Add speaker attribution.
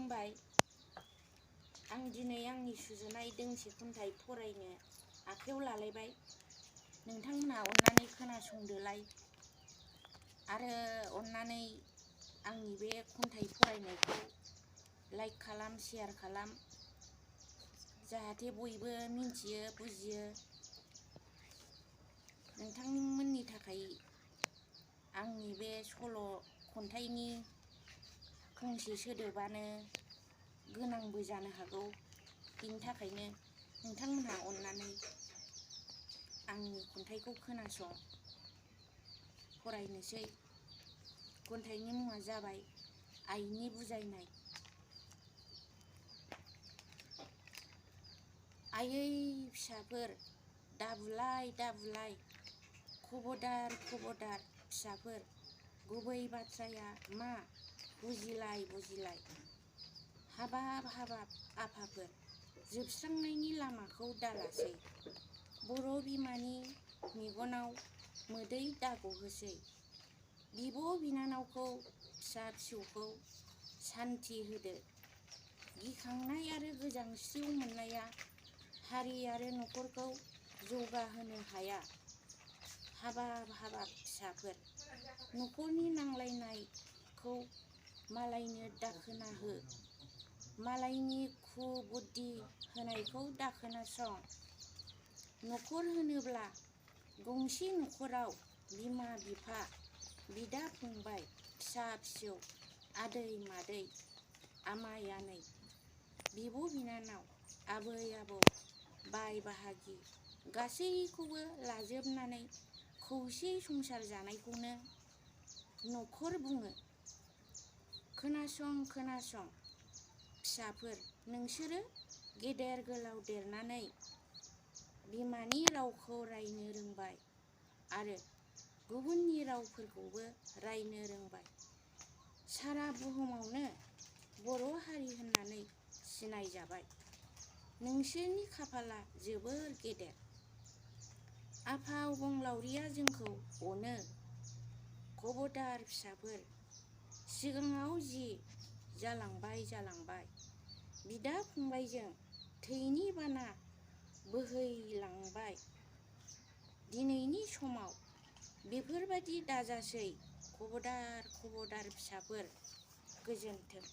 Speaker 1: खुलुमबाय। आं दिनै आंनि सुजुनाय दोंसे खन्थाइ फरायनो आखायाव लालायबाय। नोंथांमोनहा अननानै खोनासंदोलाय आरो अननानै आंनि बे खन्थाइ फरायनायखौ लाइक खालाम, शेयार खालाम, जाहाथे बयबो मिन्थियो, बुजियो। नोंथांमोननि थाखाय आंनि बे सल' खन्थाइनि फंसे सोदोबानो गोनांबो जानो हागौ। बिनि थाखायनो नोंथांमोनहा अननानै आंनि खन्थाइखौ खोनासं। फरायनोसै। खन्थाइनि मुङा जाबाय आइनि बुजायनाय। आयै फिसाफोर, दाबुलाय दाबुलाय, खबरदार खबरदार फिसाफोर, गुबै बाथ्राया मा बुजिलाय बुजिलाय। हाबाब हाबाब आफाफोर, जोबस्रांनायनि लामाखौ दालासै, बर' बिमानि मेगनाव मोदै दागहोसै। बिब' बिनानावखौ, फिसा फिसौखौ सान्थि होदो। गिखांनाय आरो गोजांस्रिउ मोननाया हारि आरो नखरखौ जौगाहोनो हाया। हाबाब हाबाब फिसाफोर, नखरनि नांलायनायखौ मालायनो दाखोना हो, मालायनि कुबुद्धि होनायखौ दाखोनासं। नखर होनोब्ला गंसे नखराव बिमा बिफा, बिदा फंबाय, फिसा फिसौ, आदै मादै, आमाय आनै, बिब' बिनानाव, आबै आबौ, बाय बाहागि गासैखौबो लाजोबनानै खौसे संसार जानायखौनो नखर बुङो। खोनासं खोनासं फिसाफोर, नोंसोरो गेदेर गोलाव देरनानै बिमानि रावखौ रायनो रोंबाय आरो गुबुननि रावफोरखौबो रायनो रोंबाय। सारा बुहुमावनो बर' हारि होननानै सिनायजाबाय। नोंसोरनि खाफाला जोबोर गेदेर। आफा अबंलावरिया जोंखौ अनो। खबरदार फिसाफोर, सिगाङाव जि जालांबाय जालांबाय, बिदा फंबायजों थैनि बाना बोहैलांबाय। दिनैनि समाव बेफोरबादि दाजासै। खबरदार खबरदार फिसाफोर। गोजोन्थों।